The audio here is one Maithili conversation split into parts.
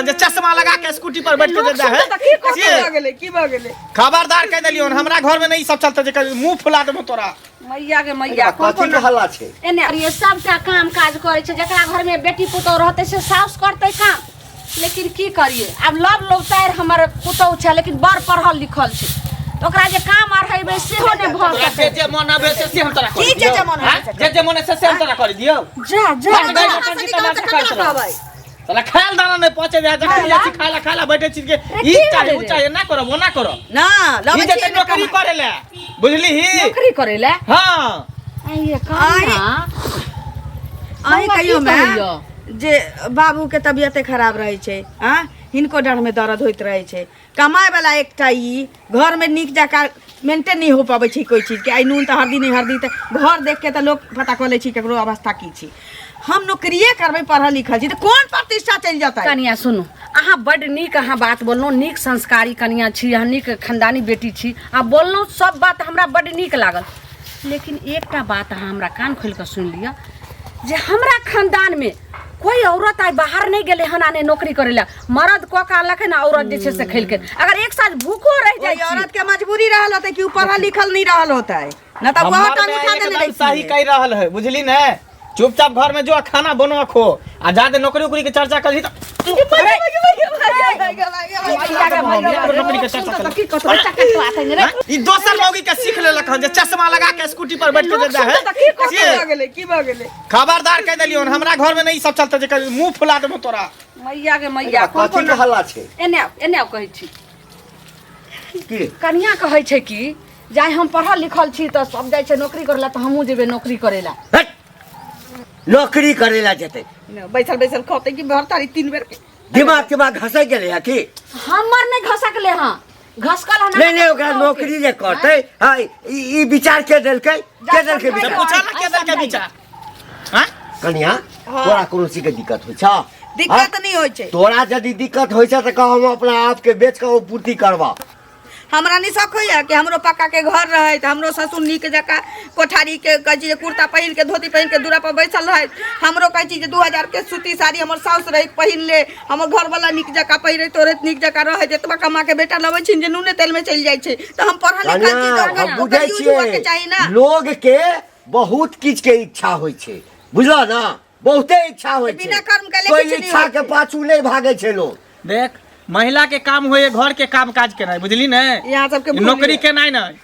हन जे चश्मा लगा के स्कूटी पर बैठ के लोक जे है सुनतै तऽ की कहतै? से भऽ गेलै की भऽ गेलै खबरदार कह देलियौ हन, हमरा घर में नहीं ई सब चलते जे कभी मुंह फुला देबो तोरा। मैया के मैया, कोन कथी कोन के हल्ला छै? एने ये सबटा काम काज करै छै, जकरा घर में बेटी पुतोह रहतै से साउस करतै काम। लेकिन की करिए, आब लव लोतारि हमर पुतोह छै, लेकिन बड़ पढ़ल लिखल छै, तऽ ओकरा जे काम अढ़ेबै सेहो नहि भऽ तोरा सकतै। जे जे मन आबे से से हम तोरा कर की जे जे मन दियौ। आबे से जे जे मन से से हम तोरा कर दियौ। जा जा हट जा। गई, मोटर जी तमाशा करैत रहब। साला खायल दाना नहीं पहुंचे दे, जखन जाइ छी खाय ला, खाय ला बैठे छी के ई की चाही, भेलै ऊ रे? चाही, एना करब, ओना करब। ना ई लबै जेतै छियै ने नौकरी कमाइ। करे ले, बुझली ही? नौकरी करै लए? हाँ। आइये कनिया, अहीं बौआ, की कहियो मे कहैया? जे बाबूके तबियते खराब रहै छै, आँ हिनको डाँढ़मे दर्द होइत रहै छै, कमाय वाला एकटा ई घरमे नीक जकाँ मेंटेन नहि हो पबै छै कोइ चीजके। आइ नून तऽ हरदी नहि, हरदी तऽ घर देख के तऽ लोक पता कऽ लै छै केकरो अवस्था की छै। हम नौकरिए करबै, पढ़ल लिखल छी तऽ कोन प्रतिष्ठा चलि जेतै? कनिया सुनू, अहाँ बड्ड नीक अहाँ बात बोललहुँ, नीक संस्कारी कनिया छी अहाँ, नीक खानदानी बेटी छी, अहाँ बोललहुँ सब बात हमरा बड्ड नीक लागल। लेकिन एकटा बात अहाँ हमरा कान खोलि कऽ सुनि लिअ जे हमरा खानदानमे कोई औरत आइ बाहर नहि गेलै हन आ नहि नौकरी करै लए। मरद कऽ के आनलकै ने, औरत जे छै से खेलकै। अगर एक साँझ भूखो रहि जाइ ओहि छी, औरत के मजबूरी रहल होतै कि उ पढ़ल लिखल नहीं रहल होतै, न तऽ वह हमर टांग माय उठा देने एकदम रहितियै। सही कहि रहल है, बुझली ने? चुपचाप घर में जो आ खाना बनो खो, आ जादे नौकरी उकरी के चर्चा करही तऽ नौकरी के चर्चा करही। की कहतौ बच्चा कटवा आते ने रे? ई दोसर मौगी के सीख लेलक हन जे चश्मा लगा के स्कूटी पर बैठ के लोक जे है सुनतै तऽ की कहतै? से भऽ गेलै की भऽ गेलै? खबरदार कह देलियौ हन, हमरा घर में नहीं ई सब चलते जे कभी मुंह फुला देबो तोरा। मैया के मैया, कोन कथी कोन के हल्ला छै? एने आउ, एने आउ कहै छी। की? कनिया कहै छै कि जाय हम पढ़ल लिखल छी तऽ सब जाइ छै नौकरी करै लए, तऽ हमहूँ जेबै नौकरी करै लए। हट! नौकरी करे ला जेतै? न, बैसल बैसल खतै कि भर तारी तीन बेर के दिमाग तिमाग घसै गेलै है की? हमर नहि घसकले हँ, घसकल हन। नहीं नहीं, ओकरा नौकरी जे करतै, हाँ, ई ई विचार के देलकै? के देलकै तऽ विचार? पूछा ना के देलकै विचार, हाँ? कनिया, तोरा कोनो चीज के दिक्कत होइ छौ? दिक्कत नहीं होइ छै। तोरा यदि दिक्कत होइ छै तऽ कह, हम अपना आप के बेच के ओ पूर्ति करबा। हमरा नहीं शौक होइए कि हमरो पक्का के घर रहे, हमरो ससुर नीक जकाँ कोठारी के कहै छी जे कुर्ता पहिर के धोती पहिर के दूरा पर बैसल रहै, हमरो कहै छी जे 2000 के सूती साड़ी हमर साउस रहै पहिर ले, हमर घरवाला नीक जकाँ पहिरैत ओढ़ैत नीक जकाँ रहै। एतबा कमा के बेटा लबै छी जे नूने तेल में चलि जाइ छै, तऽ हम पढ़ल लिखल छी तऽ कनिया, हम ओकर बुझै यूज हुअके छियै चाही ने। लोग के बहुत किछ के इच्छा होइ छै, बुझल ना? बहुते इच्छा होइ छै। बिना कर्म केले कोई किछु नहि इच्छा होइ के छै। पाछू नहि भागै छै लोग। देख, महिला के काम होइए घर के काम काज केनाइ, बुझली ने? यहाँ सबके भूल नौकरी गेल। केनाइ नहि।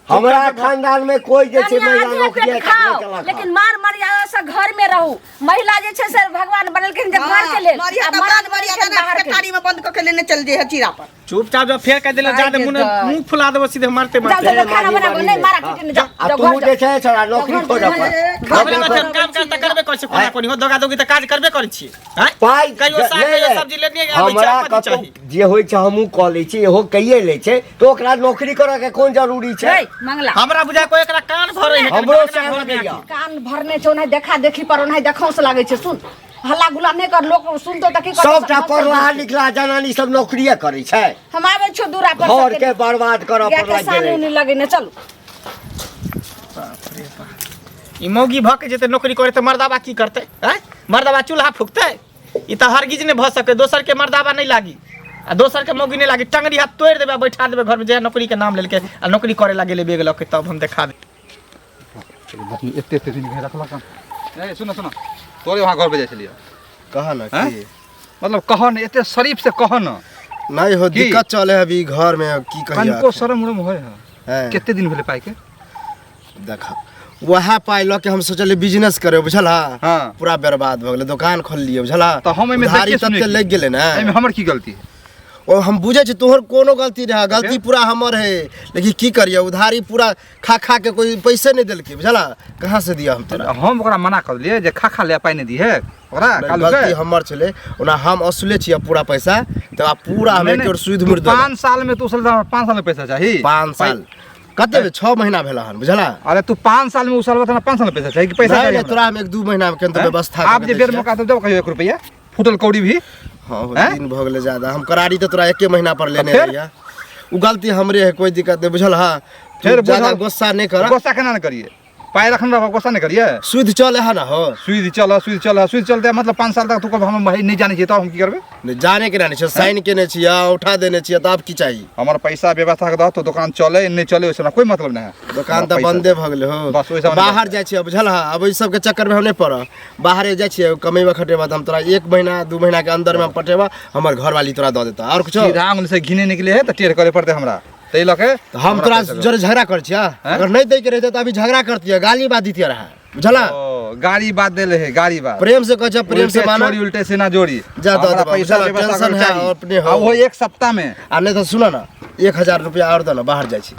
हमरा खानदान में कोई जे छै कनिया महिला आधे नौकरी पेट आइ तक नहि खाओ, केलक हन। लेकिन मार मर्यादा से घर में रहू। महिला जे छै से भगवान बनेलखिन जे घर के लेल, मरिया आ तऽ मर्द बाद मरिया बनेलखिन तऽ बाहर के। पेटारी में बंद कऽ के लेने चल जे है चीरा पर। चुपचाप जब फेर कह देले जा दे, मुंह मुंह फुला देबो सीधे मारते जाओ मारते। जाओ, खाना बनाबो नहीं, मारा पीटी नहीं, जाओ आ जाओ तू घर जे जाओ। छै छोड़ा नौकरी खोजऽ पर। हमरे माथे हम काम काज तऽ करबे करै छी, कोना कोनी हो दोगा दोगी तऽ काज करबे करै छी, हैं? पाइ कहियो साग नहि, कहियो नहि। सब्जी लेने आबै छै, हमरा कथी कतौ चाही? जे होइ छै हमहूँ कऽ लै छी, इहो कैये लै छै, तऽ ओकरा नौकरी करऽ के कोन जरूरी छै? हे मंगला, हमरा बुझा कोई एकरा कान भरे है। हमरो सएह लगैया। कान भरने छै, ओनाहि देखा देखी पर ओनाहि देखौंस लागै छै। सुन, हल्ला गुल्ला नहि कर, लोक सुनतो तऽ की करतौ? सबटा पढ़लाहा लिखला जनानी सब नौकरिये करै छै। हम आबै छियौ दूरा पर। घर के बर्बाद करऽ गाय पर के लागि सानी गेलै। उनी लगेने चलू। ई मौगी भऽ के जेतै नौकरी करे तऽ मर्दाबा की करतै? आँय, मर्दाबा चूल्हा फूकतै? ई तऽ हरगिज नहि भऽ सकै। दोसर के मर्दाबा नहि लागी आ दोसर के मौगी नहि लागी, टंगरी हाथ तोड़ि देबै आ बैठा देबै घरमे। जहिया नौकरी के नाम लेलकै आ नौकरी करे ला गेलै बेग लऽ के, तब हम देखा देबै। एते एते दिन भेल रखलक हन। ए सुन सुन, तोरे वहाँ घर पे जाइ छलियै। कह ना। हैं? की? मतलब कह न, एते शरीफ से कह न। नहीं हो। की? दिक्कत चले है अभी घर में, की कहिया। कनिको शरम उरम होय है? हैं? कते दिन भेलै पाइ के? देख, वएह पाइ लऽ के हम सोचलियै बिजनेस करे, बुझल? हाँ। पूरा बर्बाद भऽ गेलै, दोकान खोललियै, बुझल? तऽ हम एहिमे उधारी देखिए सुनिए तते की? लागि गेलै ने। एहिमे हमर की गलती है? ओ हम बुझै छी तोहर कोनो गलती रहै, गलती फेर? पूरा हमर है, लेकिन की करियै, उधारी पूरा खा खा के कोई पैसे नहीं देलकै, बुझला? कहाँ से दिया हम तोरा? हम ओकरा मना कर देलियै जे खा खा ले, पाइ नहि दिहे ओकरा। नहीं, कालू के गलती हमर छलै, ओना हम असुले छियै पूरा पैसा, तऽ आब पूरा हम नहीं, एक नहीं, सुध तू मुड़ देबै। 5 साल में तू उसल 5 साल में पैसा चाही? 5 साल कते भेल? 6 महीना भेल हन, बुझला? अरे तू 5 साल में उसलबा तऽ 5 साल में पैसा चाही कि पैसा नहीं चाही नहीं हमरा? तोरा हम 1-2 महीना में केहन हैं? व्यवस्था आब कऽ जे दै बेर छियै। मौका देब कहियो एक रुपैआ फूटल कौड़ी भी। हाँ हो, हैं? दिन भऽ गेलै ज्यादा, हम करारी तऽ तोरा एके महीना पर लेने फेर? रहियै। उ गलती हमरे है, कोई दिक्कत नहीं, बुझल? हाँ, फेर ज्यादा बुझल? गुस्सा नहीं कर। गुस्सा केना ने करिए? पाइ रखने रहब गुस्सा नहि करिए। सुधि चल है ना हो। सुधि चल, सुधि चल, सुधि चलते मतलब 5 साल तक तू कहब हम भाई नहीं जाने छियै, तब हम की करबै? नहीं, जाने के नहीं छै, साइन केने छियै, उठा देने छियै, तऽ आब की चाही? हमर पैसा व्यवस्था के दह तो दुकान चले नहीं चले ओइसे हमरा कोई मतलब नहीं है। दुकान हमरा तऽ पैसा बंदे भऽ गेलै हो। बस ओहि सब बाहर जाइ छियै बुझल है, अब एहि सबके चक्करमे हम नहि पड़ब। बाहरे जाइ छियै कमेबा खटेबा तऽ हम तोरा 1 महीना 2 महीना के अंदरमे हम पटेबा, हमर घरवाली तोरा दऽ देता। आओर कुछो? सीधा आंगुल से घिने निकले है तऽ टेढ़ करे पड़तै हमरा, ताहि लऽ के तऽ हम तोरा जरे झगड़ा करै छियै। अगर नहि दै के रहितै तऽ अभी झगड़ा करतियै, गाली बात दितियै रहै बुझला। ओ, गाड़ी बात देले है, गाड़ी बात। प्रेम से कहै छै, प्रेम से उल्टे माना। चोरी, उल्टे से ना जोड़ी। जा दऽ हमरा देबा, पैसा बुझला, व्यवस्था टेंशन करके है, चाही। अपने हो। आ ओहो 1 सप्ताह में। आ नहि तऽ सुनऽ ना, 1000 रुपया आओर दऽ ना, बाहर जाइ छी।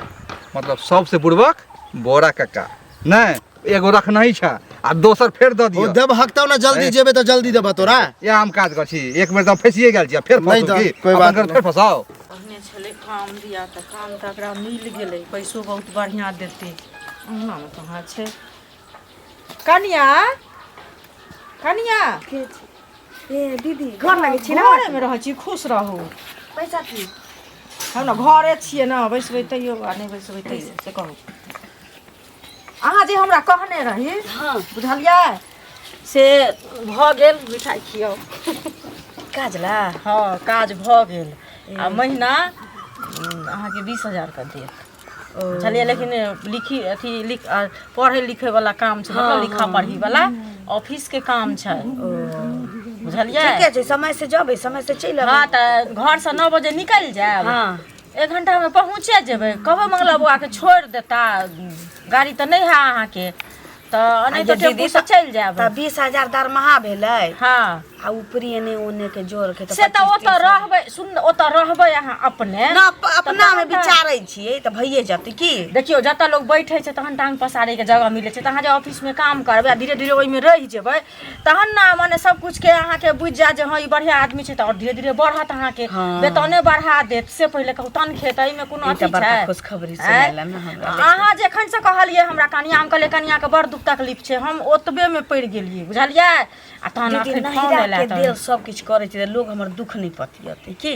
मतलब सबसे बुड़बक बोरा कक्का नहि, एगो रखना ही छा आ दोसर फेर दऽ ओ दियौ। देब हक तब ना, जल्दी जेबै तऽ जल्दी देबऽ तोरा। इएह हम काज करै छी, एक बेर तऽ हम फँसिए गेल छी, आ फेर नहि फँसू तऽ की? कोइ अपन बात घर नहि। फेर फँसाउ। कहने छलै काम दिया तऽ काम तऽ एकरा मिल गेलै, पैसो बहुत बढ़िआँ देतै। अङ्गनामे कहाँ छै कनिया? कनिया ए दीदी, घर लगै छी ना? घरेमे रहै छी, खुश रहू। पैसा की हम ने घरे छियै ने, बैसबै तैयो आ नहि बैसबै तैयो, से कहू अहाँ जे हमरा कहने रही। हाँ। बुझलियै से भऽ गेल। मिठाइ खियाउ। काज ला? हँ, काज भऽ गेल आ महीना अहाँके 20,000 के देत बुझलियै। लेकिन लिखी अथी लिख पढ़ै लिखै वाला काम छै, मतलब लिखा पढ़ी वाला ऑफिस के काम छै बुझलियै। ठीके छै, समय से जेबै, समय से चलि अबै। हँ, तऽ घरसँ 9 बजे निकलि जायब। हाँ। 1 घंटामे पहुँचे जेबै। कहबै मंगला बौआके छोड़ि देता, गाड़ी तऽ नहि है अहाँके, तऽ एनाहितो आ ये दीदी टेम्पू से चलि जायब। तऽ 20,000 दरमाहा भेलै हाँ। आ ऊपरी एने ओने के जोड़ के तऽ से तऽ 25 ओतऽ रहबै, सुन, ओतऽ रहबै अहाँ अपने ना, अपना मे तहन तऽ- विचारै छियै तऽ भइए जेतै की। देखियौ, जतऽ लोग बैठे छै तहन टांग पसारे के जगह मिलै छै। तऽ अहाँ जे ऑफिसमे काम करबै आ धीरे धीरे ओहिमे रहि जेबै तहन ने मने सब कुछ के अहाँके बुझि जायत जे हँ ई बढ़िआँ आदमी छै, तऽ आओर धीरे धीरे बढ़त, अहाँके हँ। वेतने बढ़ा देत। से पहिले कहू, तनखे तऽ एहिमे कोनो ई अथी तऽ बड़का छै? खुशखबरी आँय? सुनेला ने हमरा। अहाँ जखन से कहलियै हमरा कनिया, हम कहलियै कनियाके बड़ दुख तकलीफ छै, हम ओतबेमे पड़ि गेलियै बुझलियै। आ तहन दीदी अखन फोन नहिरा एला के तऽ देल सब किछु करै छै तऽ लोग हमर दुख नहि पतियतै की?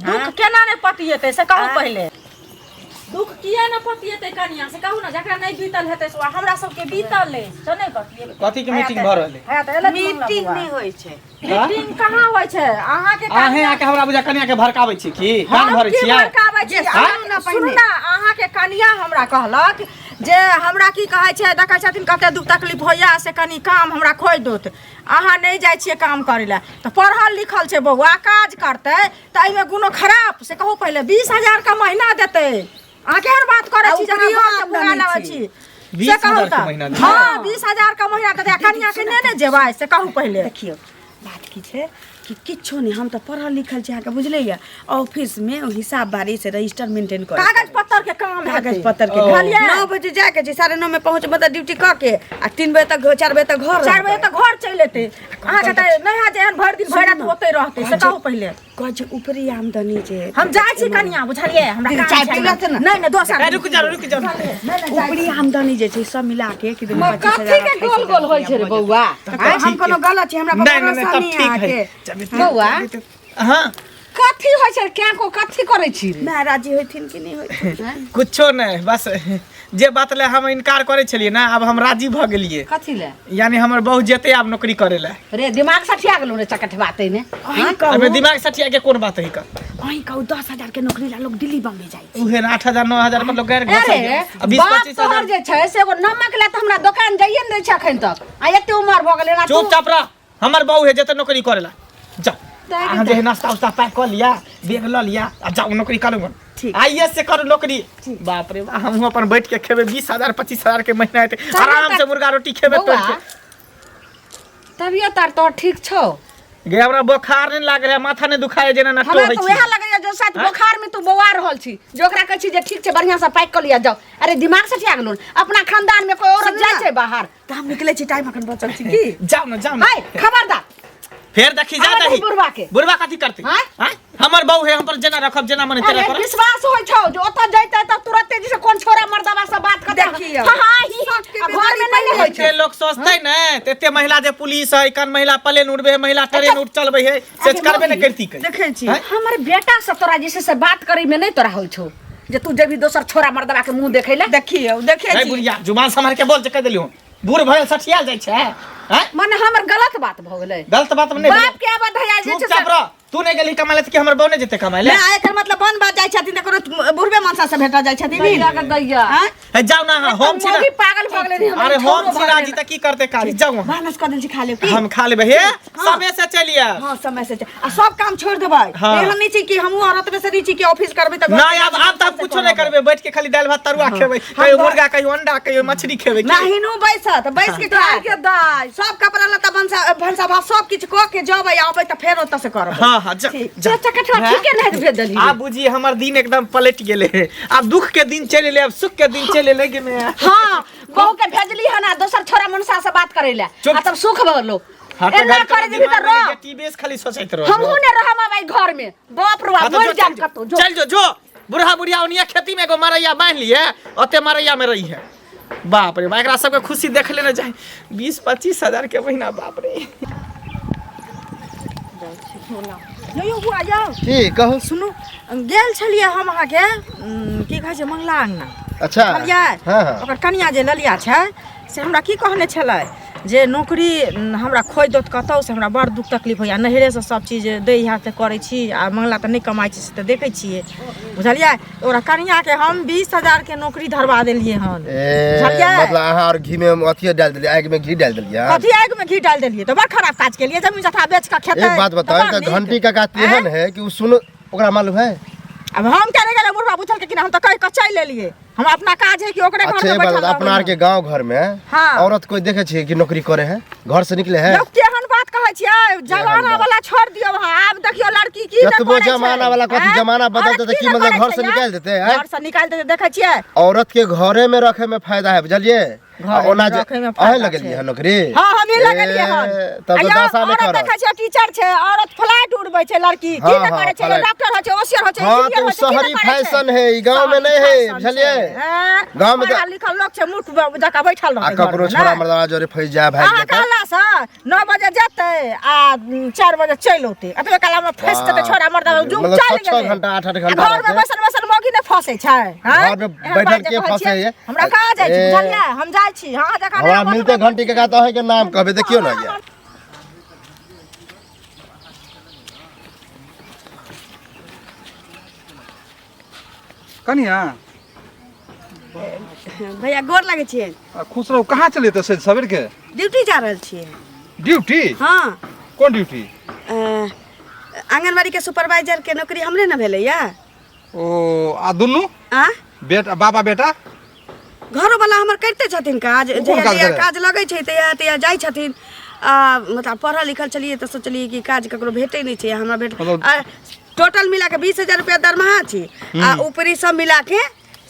दुख केना नहि पतियेतै से कहू पहिले। दुख किया ने पतियेतै कनिया, से कहू ने। जकरा नहि बीतल हेतै से, हमरा सबके बीतल अछि से नहि पतियेतै? कथी के मीटिंग भऽ रहल है तऽ एलै मीटिंग नहि होइ छै। मीटिंग कहाँ होइ छै अहाँके? अहें आके हमरा बुझा कनिया के भड़काबै छी की कान हम भरै की छियै? भड़काबै छी? जे सुनू ने सुनू पहिने। ने, अहाँके कनिया हमरा कहलक जे हमरा की कहै छै, देखै छथिन कते दुख तकलीफ होइया, से कनि काम हमरा खोजि दोत। अहाँ नहि जाइ छियै काम करै लए। तऽ पढ़ल लिखल छै बौआ, काज करतै तऽ एहिमे कोनो खराब, से कहू पहिले। 20,000 के महीना देतै। अहाँ केहन बात करै आ छी जे अहाँ उपरियो घरके भुगा आमदनी लाबै छै। छी? से 20,000 कहू के तऽ महीना देतै? हँ, 20,000 के महीना देतै आ कनिया के नेने जेबै, से कहू पहिले। देखियौ, बात की छै कि किछो नहि, हम तऽ पढ़ल लिखल छी अहाँके बुझले यऽ। ऑफिसमे हिसाब बारी से रजिस्टर मेंटेन कर कागज पत्तर के काम कागज हेतै। पत्तर के। बुझलियै? 9 बजे जाके छै, 9:30 में पहुँच, मतलब ड्यूटी कऽ के आ 3 बजे तक, 4 बजे तक घर 4 बजे तक घर चलि एतै। अहाँके तऽ नहि हैत जे एहन भरि दिन भरि राति ओतै रहतै, से कहू पहिले। कहै छै ऊपरी आमदनी छै। हम जाइ छी कनिया, बुझलियै, हमरा दीदी, काम चाय छै। पी लेतै ने? नहि नहि, दोसर ए, रुक जा, रुक जा। ऊपरी आमदनी जे छै सब मिला के कि कथी के गोल गोल होइ छै रे बौआ? हम कोनो गलत छी? हमरा पर नहीं नहीं भरोसा तब नहीं ठीक है। अहाँके। बौआ, हाँ। कथी होइ छै? क्या को कथी करै छी रे? माय राजी होथिन कि नहि होथिन? कुछो नहीं, बस जे बात ले हम इनकार करै छलियै ना, आब हम राजी भऽ गेलियै। कथी ले? यानी हमर बहू जेतै आब नौकरी करै लए। रे, दिमाग सठिया गेलौ रे चकठवा तैने? अहीं अबे कहू, दिमाग सठिया के कोन बात है का? अहीं कहू, 10,000 के नौकरी ला लोग दिल्ली बम्बे जाइ छै। उहे ना, 8,000 9,000 पर लोग गैर घसल अरे गेल। आ 20 बाप 25 तोहर हजार जे छै से एगो नमक ले तऽ हमरा दोकान जाइए ने दै छै अखन तक, आ एते उमर भऽ गेलै ना तू। चुपचाप रह, हमर बहू है, जेतै नौकरी करै ला। जाओ, अहाँ जे है नाश्ता उस्ता पैक कऽ लिया, बैग लऽ लिया आ जाओ नौकरी करू। ठीक। आइए से करू नौकरी। बाप रे बा, हमहूँ अपन बैठ के खेबै। 20,000 25,000 के महीना हेतै, आराम से मुर्गा रोटी खेबै तोड़ि बौआ के। तबियत आर तोहर ठीक छौ? गे, हमरा बोखार नहि लागल है, माथा नहि दुखाय जेना ना हमरा टोहै तऽ छी। उएह लगैया जे शायद बोखार में तू बौआ रहल छी, जे ओकरा कहै छी जे ठीक छै, बढ़िआँ से पैक कऽ लिअ जाउ। अरे, दिमाग से ठिया गेलौ? अपना खानदान में कोई औरत सुनू जाइ ना। छै बाहर? तऽ हम निकलै छी, टाइम अखन बचल छै की। जाओ ना, जाओ ना। हाय, खबरदार। फेर देखी जा आबै दही दही बुढ़बा के। बुढ़बा कथी करतै? आँय? आँय? हमर बहू है, हम पर जेना रखब जेना मन तेना अरे करब। विश्वास होइ छौ जे ओतऽ जैतै तऽ तुरते जे छै कोन छोरा मर्दबा से बात करतै? देखियौ। हाँ, हाँ, ही, ही। सबके आ घर में बीमारी नहि ने होइ छै। एते लोग सोचतै ने तऽ एते महिला जे पुलिस है, कन महिला प्लेन उड़बे है, महिला ट्रेन उड़ चलबै है, से अरे करबे ने मौगी। करती कै। देखै छी। आँय? हमर बेटा से तोरा जे छै से बात करै में नहि तोरा होइ छौ। जे तू जेबही दोसर छोरा मर्दबा के मुंह देखै ले। देखियौ, देखै नहीं छी। बुढ़िया जुबान सम्हार के बोल जे कह देलियो, बूढ़ भयल सठियाल जाइ छै हैं? मने हमर गलत बात भऽ गेलै? गलत बात नहि भेलै। बाप के आबत है जे छै चुपचाप रह, तू नहि गेलही कमाय ले तऽ की हमर बहू नहि जेतै कमाय ले? नहि, एकर मतलब बन बात जाइ छथिन तऽ कोनो बुढ़बे मनसा से भेटऽ जाइ छथिन। दैया के दैया। आँय? हे जाउ ना अहाँ, हम छी ना। मौगी पागल भऽ गेलै रे, हमर अरे छौरो हम भऽ छी गेलै। राजी तऽ की करतै काज, जाउ अहाँ। भानस कऽ देल छी, खा लेब की? हम खा लेबै। हे समय से चलि आयब। हँ, समय से आ सब काम छोड़ि देबै। हाँ। एहन नहि छै कि हमहूँ औरत में से नहि छी कि ऑफिस करबै तऽ घर नहि, आब तऽ हम कुछो नहि करबै, बैठ के खाली दालि भात तरुआ खेबै, कहियो मुर्गा कहियो अंडा कहियो मछली खेबै की? नाहिनो बैसत, बैस के दाइ खाय के दाइ। सब कपड़ा लत्ता भनसा भनसा भात सब किछु कऽ के जेबै, आबै तऽ फेर ओतऽ से करबै। हाँ हाँ, जा जा। चाचा कठवा ठीके नहीं भेज देली। आब बुझी हमर दिन एकदम पलट गेलै, आब दुख के दिन चलि एलै, आब सुख के दिन चलि एलै गे माय। हाँ, बहू के भेजली है ना दोसर छोरा मनसा से बात करे ले चुप। आ तब सुख भलो। हाँ, तऽ एना घर करे देबी तऽ रह। टीबीएस खाली सोचैत रह। हमहूँ ने रहम अब एहि घर में, बाप रे हाँ, बाप, तऽ मर जो, जाम चल जो, कतौ जो। चल जो, जो बुढ़ा बुढ़िया ओनिया खेती में एगो मरैया बान्हि लिए, ओते मरैया में रही है। बाप रे बाप, एकरा सबके खुशी देख लेने जाए, 20-25 हजार के महीना, बाप रे। यौ यौ बुआ यौ। की कहू? सुनू, गेल छलियै हम अहाँके की कहै छै मंगला अङ्गना। अच्छा। बुझलियै? हाँ हाँ। ओकर कनिया जे ललिया छै से हमरा की कहने छलै जे नौकरी हमरा खोजि देत कतहु से, हमरा बड़ दुख तकलीफ होइए, नैहरेसँ सब चीज दै है तऽ करै छी आ मंगला तऽ नहि कमाइ छी से तऽ देखै छियै, बुझलियै? तऽ ओकरा कनियाके हम 20 हजारके नौकरी धरबा देलियै हन। ए, बुझलियै? मतलब अहाँ और घी में अथिये डाल देलियै, आगि में घी डाल देलियै हन। कथी आगि में घी डालि देलियै? तऽ बड़ खराब काज केलियै, जमीन जथा बेच कऽ खेतै। एक बात बताओ तऽ बड़ तऽ नीक। घंटी काका तेहन है कि उ सुन ओकरा मालूम है? आब हम क्या नहि गेलै बुढ़बा बुझल के कि हम तऽ कहि कऽ चलि एलियै, हम अपना काज है कि ओकरे घर अच्छा में एक बात बैठल बताओ, अपना आर रहबै। के गांव घर में हाँ। औरत कोई देखे छियै कि नौकरी करे है, घर से निकले है? लोक केहन बात कहै छियै, जमाना बात? वाला छोड़ दियौ अहाँ, आब देखियौ लड़की की नहि कतबो करै छै। जमाना वाला कथी, आँय? जमाना बदलतै औरत तऽ की नहि मतलब करै घर से छै यार? निकालि देतै, आँय? घर से निकालि देतै, देखै छियै? औरत के घरे में रखे में फायदा है, बुझलियै? घरे आ ओना में जे रखे में फायदा अहें लगेलियै छै। हन नौकरी? हाँ, हमही लगेलियै हन। तब तऽ आ यौ, दशा नहि औरत करत। देखै छियै टीचर छै, औरत फ्लाइट उड़बै छै, लड़की की हाँ, नहि हाँ, करै छै? फ्लाइट। डॉक्टर होइ छै, ओसियर होइ छै, हाँ, इंजीनियर तऽ ओ होइ छै, की शहरी नहि करै छै? फैशन है, ई गाँव में शहरी नहीं है, फैशन बुझलियै? छै, हैं? गाँव में तऽ पढ़ल लिखल लोक छै, मूर्ख जकाँ बैठल आ रहतै ककरो घरमे, छोरा नहि? मर्दाना जोरे फँसि जाय भागि अहाँ जेतै। कहलासँ 9 बजे जेतै आ 4 बजे चलि औतै, एतबे कालमे फँसि जेतै छोरा मर्दा जुग मतलब चलि छः छः गेलै। घंटा, आठ आठ आ घंटा घरमे रहतै। बैसल बैसल मौगी नहि फँसै छै, हैं? घरमे एहन बैठल बात जे के कहै छियै? फँसैये? हमरा कहाँ जाइ छी, ए, बुझलियै? हम जाइ छी, अहाँ जकाँ नहि हमरा अपन मिलते घंटी के तऽ अहींके नाम कहबै, देखियौ ने ये। कनिया। भैया, गोर लगै छियै। आ, खुश रहू। कहाँ चलिए तऽ से सवेर के? ड्यूटी जा रहल छियै। ड्यूटी? हाँ। कोन ड्यूटी? आंगनबाड़ी के सुपरवाइजर के नौकरी हमरे ने भेलैया। ओ, आ दुनू आ बेटा, बाबा बेटा? घरो वाला हमर करिते छथिन काज। कोन जहिया काज जहिया करै? काज लगै छै तहिया तहिया जाइ छथिन। आ मतलब पढ़ल लिखल छलियै तऽ सोचलियै कि काज ककरो भेटै नहि छै, हमरा भेट मतलब- आ टोटल मिला के 20,000 रुपया दरमाहा छै आ ऊपरी सब मिला के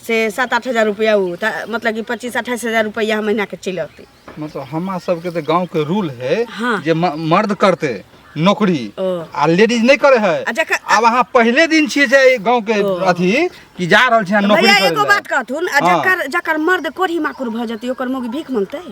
से 7-8 हजार रुपया, उ तऽ मतलब कि 25-28 हजार रुपया महीना के चलि औतै। मतलब हमरा सबके तऽ गाँव के रूल है जे मर्द करते नौकरी ओ। आ लेडीज नहि करे है। आ जखन आब अहाँ पहिले दिन छियै जे एहि गाँव के अथी कि जा रहल छी अहाँ नौकरी भैया, करे एगो लए। बात कहथुन आ जकर जकर मर्द कोढ़ी माकुर भऽ जेतै, ओकर मौगी भीख मंगतै?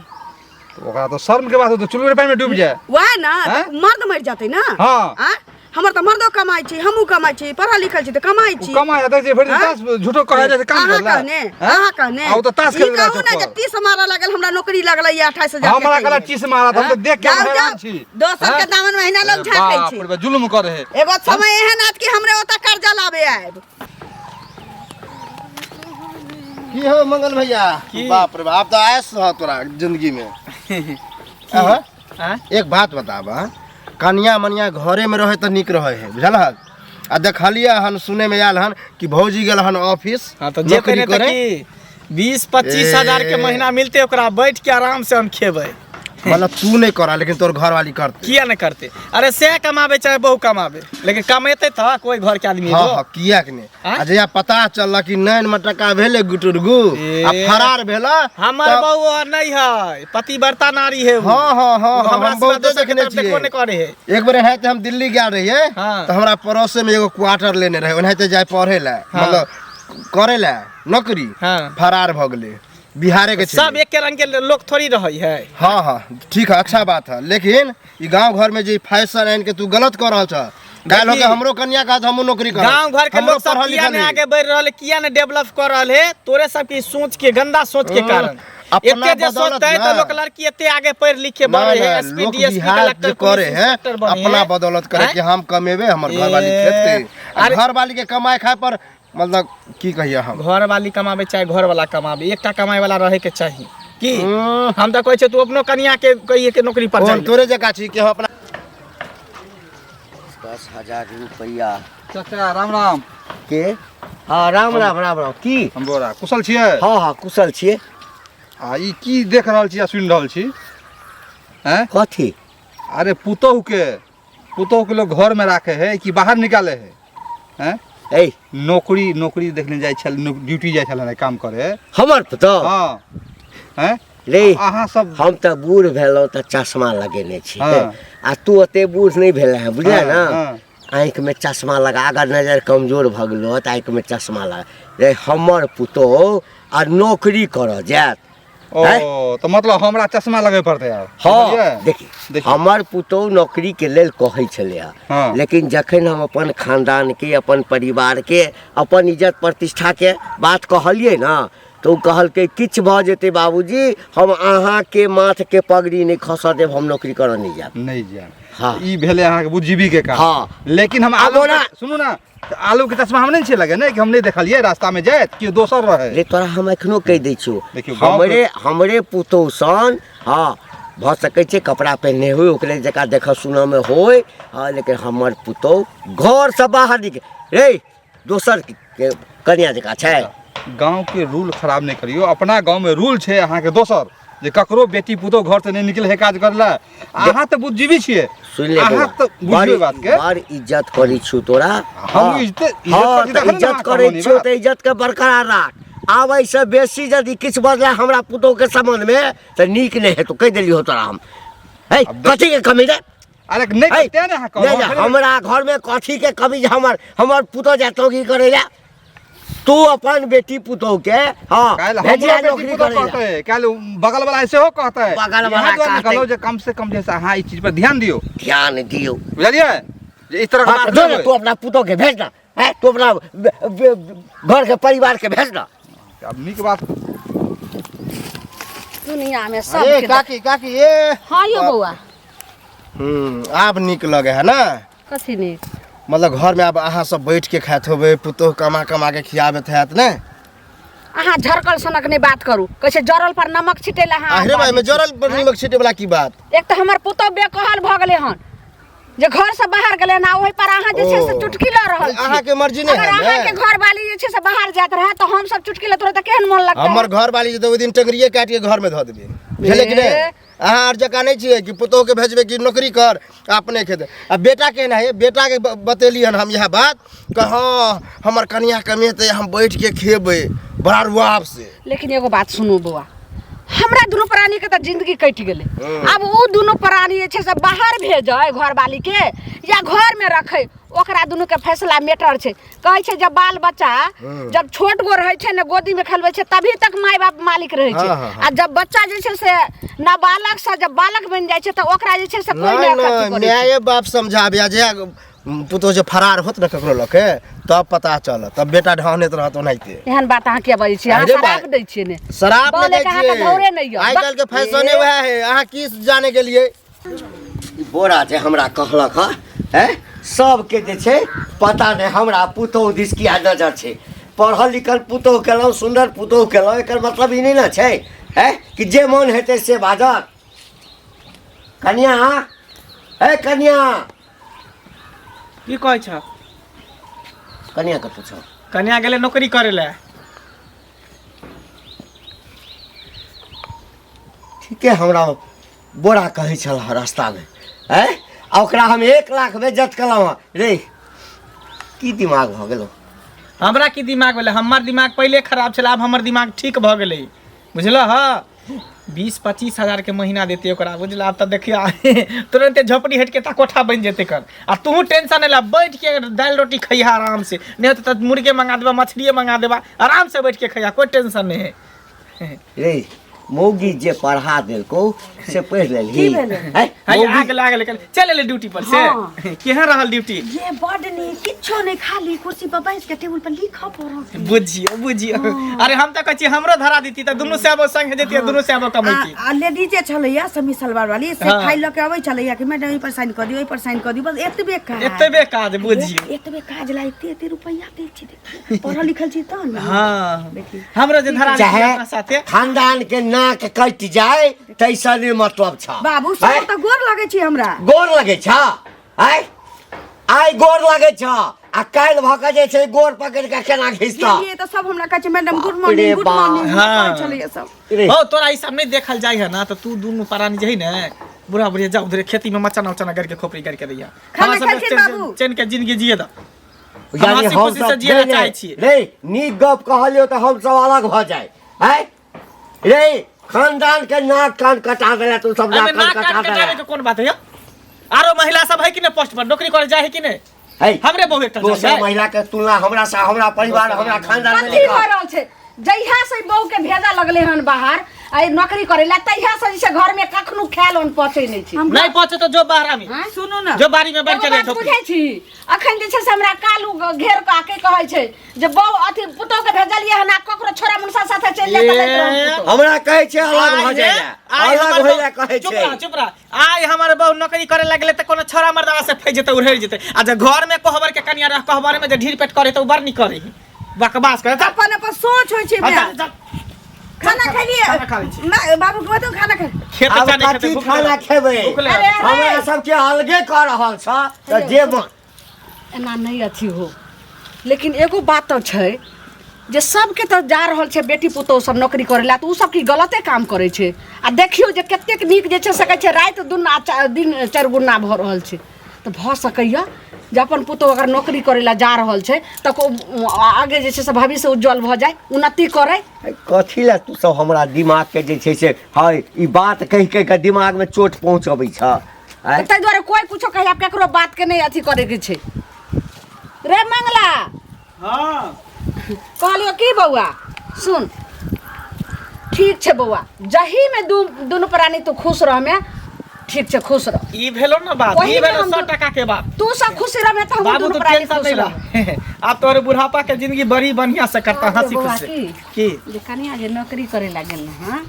तऽ ओकरा तऽ शर्म के बात होतै, चुल्लू पानि में डूबि जाए। वएह ने। हैं? तऽ मर्द मरि जेतै ने। हाँ। आ हमर तऽ मर्दो कमाइ छी, हमहूँ कमाइ छी, पढ़ल लिखल छी तऽ कमाइ ओ छी। कमाइ हेतै जे भरि दिन हैं? ताश झूठो कहै जाइ छै काम अहाँ करला। कहने, अहाँ कहने। आ ओ तऽ ताश ई खेलै कहू ने चौक जे पर। टीस मारऽ लागल, हमरा नौकरी लगलै या 28,000 के। हमरा कहला टीस मारा, हम तऽ देख के जाउ, हम हैरान जाउ। छी। दोसर के हैं? दामन महीना लोग झाँकै बाप छै। रे बाप, जुलुम करे है। एगो समय एहन आत कि हमरे ओतऽ कर्जा लाबे आयब। की हो मंगल भैया? बाप रे बाप, तऽ आयस रह तोरा जिंदगी में। अहाँ? आँय? एक बात बताब, कनिया मनिया घरे में रहे तऽ नीक रहे है, बुझल हक? आ देखलियै हन, सुने में आयल हन कि भौजी गेल हन ऑफिस हाँ, तऽ जेतै नौकरी नहि तऽ करे। की, 20-25 हजार के ए। महीना मिलते, ओकरा बैठ के आराम से हम खेबै। मतलब तू नहीं करा लेकिन तोर घरवाली करते? किया नहीं करते? अरे से कमाबे चाहे बहु कमाबे, लेकिन कमेते तऽ कोई घर के आदमी हाँ एगो। हाँ, किया के नहीं? आँय? आ जहिया पता चलल कि नैन में टका भेले गुटुरगु ए। आ फरार भेला हमर तब- बहु और नहीं है, पतिव्रता नारी है उ। हाँ हाँ हाँ उ हाँ हमरा हम सिवा बहुते दोसर के देखने तरफ देखबो छियै। नहीं करे है। एक बेर एनाहिते हम दिल्ली गेल रहियै तऽ हमरा पड़ोसे में एगो क्वार्टर लेने रहे, ओनाहिते जाय पढ़े लए, मतलब करे लए नौकरी। फरार भऽ गेलै, बिहारे के सब छलै। एके रंग के लोग थोड़ी रहे है। हाँ हाँ, ठीक है, अच्छा बात है, लेकिन ई गांव घर में जे फैशन आनि के तू गलत कऽ रहल छ। काल्हि होके हमरो कन्या कहत हमहूँ नौकरी करब। गांव घर के हमरो लोग सब पढ़ल किया लिखल ने है। आगे बढ़ रहल है, किया ने डेवलप कर रहल है, तोरे सब के सोच के, गंदा सोच के कारण। अपना एते जे बदौलत सोचते है ना। तो लोग लड़की एते आगे पढ़ लिख के ना, बढ़े है, ना, एसपी लोक डीएसपी बिहार कलेक्टर जे करे पुलिस है इंस्पेक्टर बने अपना है। बदौलत करे हैं? कि हम कमेबे, हमर घर वाली ए, खेते। आ अरे- घर वाली के कमाए खाए पर मतलब की कहिए हम। घर वाली कमाबे चाहे घर वाला कमाबे, एकटा कमाए वाला रहे के चाही की। हम्म। हम तऽ कहै छियै तू अपनो कनिया के कहिए के नौकरी पर कोन जाय। तोरे जकाँ छी कि हम अपना 10,000 रुपैआ। चाचा राम राम। के? हाँ राम राम राम राम। की हम बोरा कुशल छियै? हाँ हाँ कुशल छियै। आ ई की देख रहल छी आ सुनि रहल छी? हैं? कथी? अरे पुतोहु के, पुतोहु के लोग घर में राखे है कि बाहर निकाले है? हैं? ए नौकरी, नौकरी देखने जाइ छल, ड्यूटी जाइ छल ने काम करे। हमर पुतोहु? हाँ। हैं? रे, अहाँ सब हम तऽ बूढ़ भेलहुँ तऽ चश्मा लगेने छी। हाँ। आ तू ओते बूढ़ नहि भेल है, बुझलियै हाँ, ना? हाँ। आँखि में चश्मा लगा, अगर नजर कमजोर भऽ गेलो तऽ आँखि में चश्मा लगा। रे हमर पुतोहु आ नौकरी करऽ जायत। ओ, हैं? तऽ मतलब हमरा चश्मा लगबै पड़तै आब। हाँ, बुझलियै? देखी, देखी। हमर पुतोहु नौकरी के लेल कहै छलै हँ। हाँ। लेकिन जखन हम अपन खानदान के, अपन परिवार के, अपन इज्जत प्रतिष्ठा के बात कहलियै ना, तऽ ओ कहलकै किछु भऽ जेतै बाबूजी, हम अहाँके माथके पगड़ी नहि खसऽ देब, हम नौकरी करऽ नहि जायब। नहि जायब। हाँ। ई भेलै अहाँके बुद्धिजीवी के काम। हाँ। लेकिन हम आब आलू ओना के, सुनू ना, तऽ आलू के चश्मा हम नहि छियै लगेने कि हम नहि देखलियै रास्ता में जाइत, केओ दोसर रहै। रे तोरा हम एखनो कहि दै छियौ, देखियौ, गाँव के- हमरे पुतोहु सन, हाँ, भऽ सकै छै कपड़ा पहिरने होय, ओकरे जकाँ देखऽ सुनऽ मे होय, हाँ, लेकिन हमर पुतोहु घरसँ बाहर निकल रे दोसर के कनिया जकाँ छै। गाँव के रूल खराब नहि करियौ, अपना गाँव में रूल छै अहाँके दोसर, जे ककरो बेटी पुतोहु घर से नहि निकले है काज करला। अहाँ तऽ बुद्धिजीवी छियै, सुनि ले अहाँ बौआ, तऽ बुझियौ बात के। बड़ इज्जत करै छियौ तोरा। हम हाँ। इज्जत हाँ, करै छी तऽ तखन ने इज्जत अहाँ करै कहलहुँ ई छियौ बात। तऽ इज्जत के बरकरार राख। आब एहिसँ बेसी यदि किछु बजला हमरा पुतोहु के संबंध में तऽ नीक नहि हेतौ, कहि देलियौ तोरा हम। हे, आब देख- कथी के कमी रे? अरे नहि हे, तें ने अहाँ कहलहुँ, नहि, खाली- हमरा घर में कथी के कमी जे हमर पुतोहु जायत नौकरी करै लए? तू अपन बेटी पुतोहु के, हाँ, काल्हि हमरो भेजिया बेटी नौकरी पुतोहु करै लए। कहतै, काल्हि बगल वाला सेहो कहतै। बगल वाला इएह दुआरे कहतै। कहलहुँ जे कम से कम जे से अहाँ ई चीज पर ध्यान दियौ। ध्यान दियौ। बुझलियै? जे इस तरह के हाँ, बात जो नहि ने, होय। तू अपना पुतोहु के भेज ना, हैं? तू अपना घर के परिवार के भेज ना। आब नीक बात। दुनिया में सब अरे काकी, काकी, ए। हाँ यो बौआ। आब नीक लगे है ना? कथी नीक? मतलब घर में आब अहाँ सब बैठ के खाइत होबै, पुतोहु कमा कमा के खियाबैत हैत ने? अहाँ झरकल सनक नहि बात करू, कहै छै जरल पर नमक छिटै लए अहाँ अरे भाई, में जरल पर नमक छिटै वाला की बात? एक तऽ हमर पुतोहु बेकहल भऽ गेलै हन, जे घर से बाहर गेलै ना, ओहि पर अहाँ जे छै से ओ। चुटकी लऽ रहल छी। अहाँके मर्जी नहि अगर है ने? अहाँके घर वाली जे छै से बाहर जाइत रहए तऽ हम सब चुटकी लैत रहै तऽ केहन मोन लगतै? हमर घर वाली जे ओहि दिन टंगरिए काटि के घर में धऽ देबै, बुझलियै कि नहि? ए। अहाँ आर जकाँ नहि छियै कि पुतोहु के भेजबै कि नौकरी कर अपने खेतै। आ बेटा केहन है? बेटा के बतेली हन हम इएह बात कि हाँ हमर कनिया कमेतै, हम बैठ के खेबै बड़ा रुआब से। लेकिन एगो बात सुनू बौआ, हमरा दुनू प्राणी के तऽ जिंदगी कटि गेलै, आब ओ दुनू प्राणी जे छै से बाहर भेजै घरवाली के या घर में रखै, ओकरा दुनू के फैसला मैटर छै। कहै छै जब बाल बच्चा जब छोट गो रहै छै ने, गोदी में खेलबै छै, तभी तक माय बाप मालिक रहै छै। हाँ, हाँ, हाँ। आ जब बच्चा जे छै से नाबालक से जब बालक बनि जाइ छै तऽ ओकरा जे छै से कोइ नहि, नहि अथी नहि, करै छै। माये बाप समझाबे, जे पुतोहु जे फरार होत ने ककरो लके तब पता चलत, तब बेटा ढहनेत रहत ओनाहिते। एहन बात अहाँ किया बजै छियै? अहाँ अरे शराब भाई, दै छियै ने? शराब नहि बोले दै के अहाँके छियै। धौरे नहि यऽ। आइ काल्हि के फैशने वएह है, अहाँ की जाने गेलियै? ई बोरा जे हमरा कहलक हँ, हैं, सबके जे छै पता नहि हमरा पुतोहु दिस किया नजर छै। पढ़ल लिखल पुतोहु केलहुँ, सुन्दर पुतोहु केलहुँ, एकर मतलब ई नहि ने छै, हैं, कि जे मन हेतै से बाजत। कनिया, हे कनिया। की कहै छ? कनिया कतऽ छौ? कनिया गेलै नौकरी करै लए। ठीके हमरा बोरा कहै छल रास्तामे, हैं, आ ओकरा हम 1 लाख बेज्जत केलहुँ हँ। रे की दिमाग भऽ गेलौ? हमरा की दिमाग भेलै? हमर दिमाग पहिले खराब छलै, आब हमर दिमाग ठीक भऽ गेलै, बुझलह? 20-25 हजार के महीना देते ओकरा, बुझल? आब तऽ देखियौ तुरंते झोपड़ी हटि के तऽ कोठा बनि जेतै कर। आ तूहू टेंशन नहि ला, बैठ के दालि रोटी खइहा आराम से, नहि होतै तऽ मुर्गे मंगा देबा, मछलिए मंगा देबा, आराम से बैठ के खइहा, कोई टेंशन नहीं है। रे मौगी जे पढ़ा देलको से पढ़ि लेलही की भेलै? हैं? है मौगी आग लागल कल चल एले ड्यूटी पर से हाँ। केहन रहल ड्यूटी ये बड नीक, किछो नहि, खाली कुर्सी पर बैस के टेबुल पर लिखऽ पड़त। बुझियो बुझियो। अरे हम तऽ कहै छी हमरो धरा देती तऽ दुनू सेबो संग जेती दुनू सेबो कमैती। आ लेडीजे छलैया समी सलवार वाली से हाँ। फाइल लऽ के अबै छलैया कि मैडम एहि पर साइन कऽ दियौ, एहि पर साइन कऽ दियौ, बस एतबे काज। एतबे काज बुझियो। एतबे काज ला एते एते रुपैआ दै छै। देखियौ, पढ़ल लिखल छी तहन ने। हाँ हमरो जे धरा देती चाहे अपना साथे खानदान के नाक कटि जाए तैसँ नहि मतलब छ। बाबू हैं? सब तऽ गोर लगै छी हमरा। गोर लगै छ? आइ आइ गोर लगै छ आ काल्हि भऽ कऽ जे छै गोर पकड़ि कऽ केना घिचतह? गेलियै तऽ सब हमरा कहै छै मैडम गुड बाप रे मॉर्निंग, गुड बाप। मॉर्निंग हाँ। कहै छलैया सब। रे, हो तोरा ई सब नहीं देखल जाय है ना तो तू दुनू प्राणी जे है ने बुढ़ा बुढ़िया जा उधरे खेती में मचाना उचाना करके खोपड़ी करके दैया। खाना हमरा सब खेलखिन बाबू? चैन के जिंदगी जिए दा। हम यानी हंसी हम खुशी से सब जिए ला नहीं, चाहै छियै। नहीं नीक गप कहलियौ तऽ हम सब अलग भऽ जाय। आँय रे, खानदान के नाक कान कटा देला तू सब, अरे नाक कान नाक कटा कान देला। कटाबे के कोन बात है? आरो महिला सब है कि नहीं पोस्ट पर नौकरी करे जाए है कि नहीं? है हमरे बहु एकटा दोसर जाय। महिला के तुलना हमरा से, हमरा परिवार, हमरा खानदान में कथी नहीं भऽ कर। रहल छै? जहिया से बहू के भेजा लगले हन बाहर आ नौकरी करे ला तहिया से जे छै घर में कखनो खायल अन्न पचै नहि छै। नहीं पचे तो जो बाहर आमी हाँ? सुनू ने, जो बाड़ी में बैठ एगो के बात रहे बुझै छी, अखन जे छै से हमरा कालू घेर कऽ आके कहै छै जे बहु अथी पुतोह के भेजलियै हन आ ककरो छोरा मुनसा साथे चलि जाय तऽ लैत रहू पुतोह। हमरा कहै छै अलग भऽ जाय ला, आइ अलग हमर होय ला बहु- कहै चुप छै। रह चुप रह। आइ हमर बहु नौकरी करे लगले तऽ कोनो छोरा मर्दावा से फैस जेतै उड़ेर जेतै आ जे घर में कोहबर के कनिया रह कोहबर में जे ढीर पेट करे तऽ उ बड़ नीक करे बकवास करे। चल, अपन अपन सोच होइ छै। चल, माय। चल, खाना खेलियै? खाना खा लै छी। माय, बाबू के बताउ खाना खा। खेत आब चाहे कथी खेतै, भूख खाना लगल। खेबै? भूख लगल। अरे, अरे। हमरा सबके अलगे कऽ रहल छ तऽ जे मन। एना नहि अथी हो, लेकिन एगो बात तऽ छै जे सबके तऽ जा रहल छै बेटी पुतोह सब नौकरी करै ला तऽ ओ सब की गलते काम करै छै? आ देखियौ जे कतेक नीक जे छै से कहै छै राति दुना दिन चारि गुना भऽ रहल छै। तऽ भऽ सकैया जे अपन पुतोह अगर नौकरी करै ला जा रहल छै तऽ आगे जे छै से भविष्य उज्जवल भऽ जाय, उन्नति करै। कथी लए तू सब हमरा दिमाग के जे छै से है ई बात कहि कहि के दिमाग में चोट पहुँचबै छ? आँय? ताहि दुआरे कोइ कुछो कहे आब केकरो बात के नहि अथी करैके छै। रे मंगला। हाँ। कहलियौ की बौआ सुन, ठीक छै बौआ, जही में दुनू प्राणी तू खुश रहमे, ठीक छै खुश रह। ई भेलो ना बात, ओही ई में भेलो हम 100 टका के बात। तू सब खुश रहमे तऽ हम बाबू दुनू तू प्राणी टेंशन खुश नहीं रहब। ला। आब तोहर बुढ़ापा के जिंदगी बड़ी बढ़िया से करता हंसी बौआ, खुश से। की? की जे कनिया जे नौकरी करे लागल ने, हाँ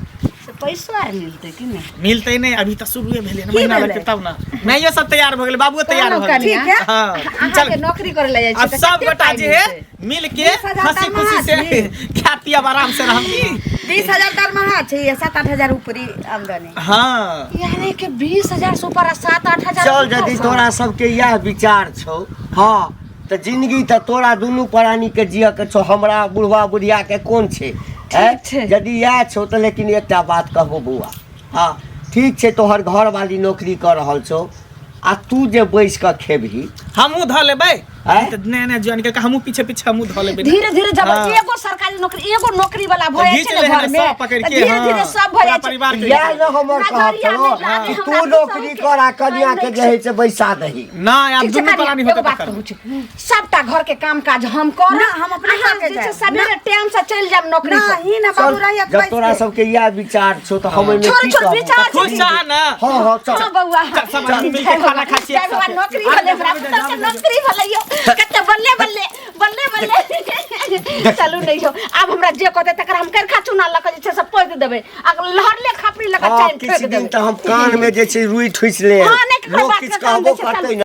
से पैसो आर मिलतै कि नहि? मिलतै नहि, अभी तऽ शुरुए भेलै ने, महीना लगतै तब ना। माइयो सब तैयार भऽ गेलै, बाबुओ तैयार भऽ गेलै। ठीक है। हाँ, अहाँके चल नौकरी करे ला जाइ अब छै तऽ सब कते गोटा पाइ जे है मिलतै? मिल के 20,000 हंसी खुशी से खा पियब आराम से रहब की। 20,000 दरमाहा छै, 7-8 हजार ऊपरी आमदनी। हाँ यानी कि 20,000 से ऊपर आ 7-8 हजार चल ऊपर यदि से। तोरा सबके इएह विचार छौ, हाँ तऽ जिंदगी तऽ तोरा दुनू प्राणी के जियऽ के छौ, हमरा बुढ़वा बुढ़िया के कोन छै? ठीक छै। यदि इएह छौ तऽ लेकिन एकटा बात कहबो बौआ, हाँ ठीक छै तोहर घरवाली नौकरी कऽ रहल छौ आ तू जे बैस कऽ खेबही। हमहूँ धऽ लेबै। आँय? तऽ नया नया ज्वाइन करके हमहूँ पीछे पीछे हमहूँ धऽ लेबै। धीरे धीरे जब हाँ। एगो सरकारी नौकरी एगो नौकरी वाला भऽ जाइ घीच छै ने ले घर में सब पकड़ तऽ के, धीरे हाँ। धीरे सब भऽ पूरा जाइ छै। परिवार के इएह ने हमर कहब नजरिया छलौ नहि लागे कि हमरा तू नौकरी पुतोहु के। कर आ कनिया के नहि जे है से बैसा दही। नहि आब ठीक छै दुनू कनिया, प्राणी एगो होतै बात तखन। कहू छी, सबटा घर के काम काज हम करब। ना, हम अपने अहाँ करके जे छै जायब। सबेरे टाइम से चलि जायब नौकरी पर। नहीं ना बाबू चल, रहिए जब तोरा सबके इएह विचार छौ तऽ हम ओहिमे छोड़ की छोड़ कहबौ? विचार खुश छै। छह ना? हाँ हाँ चल। हाँ बौआ। चल, सब आदमी मिलके खाना खाइ छियै जय एक बौआ, साथे। नौकरी भेलै हमरा पुतोह के, नौकरी भेलै यौ। कते बल्ले बल्ले बल्ले बल्ले। चलू नहि यौ, आब हमरा जे कहतै तकरा हम करखा चूना लऽ कऽ जे छै से पोति देबै आ लहरले खपरी लऽ कऽ हाँ चानि किछु ठोकि दिन देबै। तऽ हम कान में जे छै रुइ ठुसि ले, हाँ, नहि ककरो लोक बात किछु के कान कहबो दै छै, करतै चलू। ने।